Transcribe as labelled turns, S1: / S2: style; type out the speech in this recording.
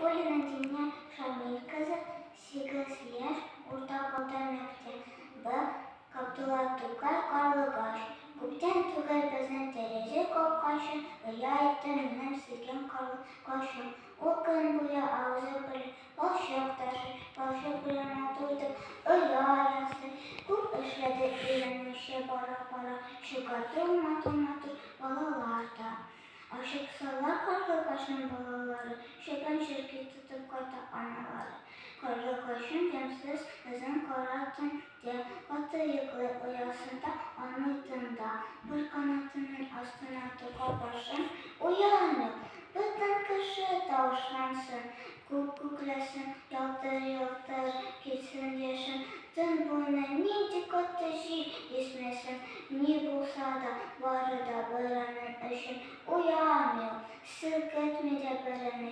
S1: Лотфуллина Динә Шамил кызы, 8 яшь, Урта Балтай мәктәбе, Габдулла Тукай, Карлыгач. Күптән түгел безнең тәрәзә капкачын Оя итте минем сөйгән карлыгачым. Ул көн буе авызы белән балчык ташый, Балчык белән матур итеп оя ясый. Күп эшләде өйрәнмичә бара-бара, Чыгарды ул матур-матур балалар да. Ашыксалар карлыгачның балалары, Чебен-черки тотып кайта аналары. Карлыгачым ямьсез озын кара төндә, Каты йоклый оясында, алмый тын да. Бер канатының астына тыга башын, Уян ул, бөтен кеше тавышлансын, Күк күкләсен, ялтыр-йолтыр килсен яшен, Төн буена нинди каты җил исмәсен, Ни булса да, бары да бер аның өчен. Уян ул, селкетми дә берен.